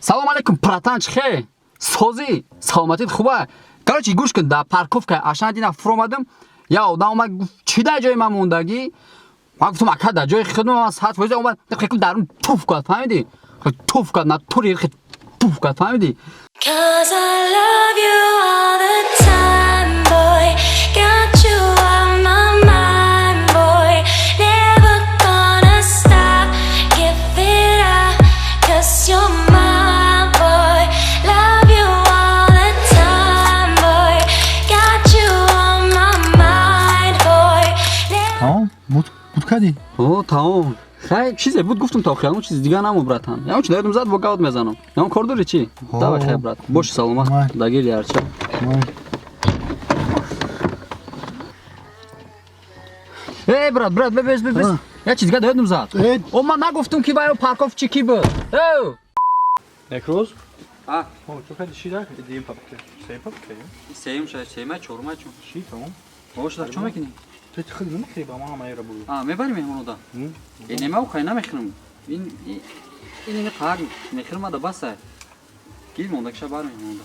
Салом алейкум, братан, чӣ хел? Созӣ, саломатит хуба? Короче, гӯш кун, дар парковка ашан дина фуромадам, я одам омад, гуфт, чӣ дар ҷои ман мондагӣ? Ман гуфтам, ака, дар ҷои худам ман 100% омад, хекум дарун туф кард, фаҳмидӣ? Туф кард, натури туф кард, фаҳмидӣ? 'Cause I love you all the time, boy. Got you on my mind, boy. Never gonna stop. Give it up. 'Cause you're my boy. Love you all the time, boy. Got you on my mind, boy. Never Тамом, буд кардӣ? О, тамом. Хай, чизе буд, гуфтам, то охир, чизи дигар намон, братан. Ягон чи даёдам зад, бо гавд мезанам. Ягон кор дорӣ чӣ? Давай, хай, брат. Боши саломат. Май. Дагири арча. Эй, брат, брат, бес, бес, бес. Я чиз дигар даёдам зад. Э. О, ман нагуфтум, ки вай парковщик ки буд. Эу! Некроз? А, О, чо кардӣ, ши дар? Дим папка. Сеюм папка? Сеюм шай, сеюмай, чорумай чун. Ши, тамом. О, шуда чо мекунӣ? Ту худ намехӯрӣ, ба ман ҳамаеро бугӯ. А, мебарӣ меҳмонода? Э, немау, хай, намехӯрам. Ин қаг мехӯрам, ада басай. Гир, мондакша бар меҳмонода.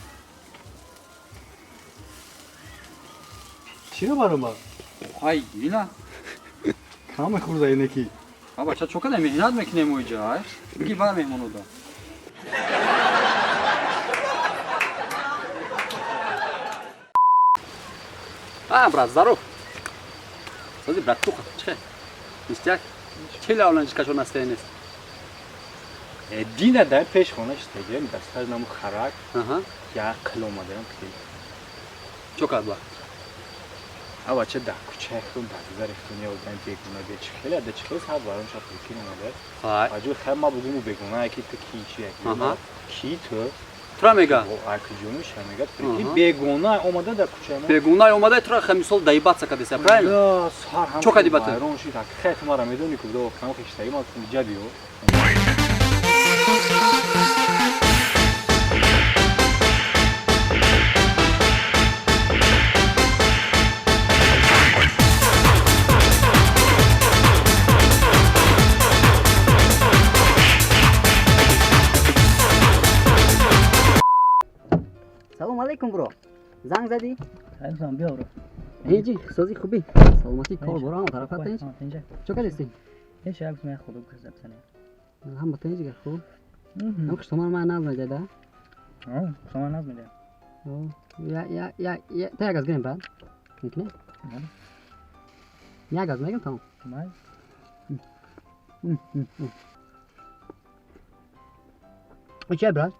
Чиро барам ба? Хай, ина. Кам мехӯрда ине ки? А, бача, чо када меҳнат мекунем оиҷа, ай? Гир, бар меҳмонода. А, брат, здоров. Смотри, братуха, чӣ? Ништяк. Чӣ лавланчи кашо настроение нест? Э, дина дар пеш хона шитагиам, дастар наму харак, як қил омадаам ки. Чо кард ба? А, бача, дар кӯчаи худум, дар гузари худум я одам бегуна бе чӣ хеле да чӣ хеле сар баром шаб прикин омада. Аҷо хай, ма бугуму бегуна ки ту ки чи яки. Ки ту? Тура мега. О, ай куҷо меша мега, прикин, бегуна омада дар кӯчаи мо. Бегуна омада тура хай мисол доебаться кадеса, правильно? Да, сар ҳам Чо кардӣ ба ту? Вайрон шид. Хай, ту мара медонӣ ку, до кам хиштагӣ ма гуфтам, иҷа биё. Салом алейкум, бро. Занг задӣ? Салом, биё, бро. Ҳеҷи, сози, хубӣ? Саломатӣ, кор бора ҳама тарафат тинч? Тинҷа. Чо кардисти? Ҳеч, як гуфтам, як худо гузаб сане. Ҳама тинч гар, хуб? Ҳам хуштомар ман наз медада? Шумо наз медиҳам. Я я я я та як газ гирем, брат. Мумкин? Як газ мегирем, тамом. Май. Чай, брат?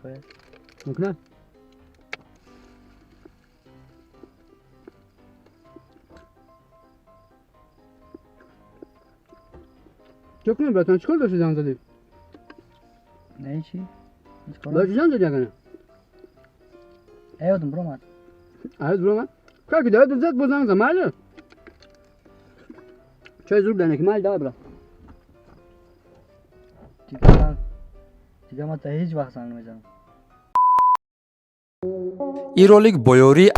Чой. Мумкин? Чо кунем, братан? Чӣ кор дошти, занг задӣ? Не, чӣ? Ҳеч кор. Ба чӣ занг задӣ агане? Эёдум бромад. Ай, бромад. Как да зад, бо занг за майли? Чой зур дане ки майли, давай, брат. Дигар ман та ҳеҷ вақт занг намезанам. Ин ролик бо ёрии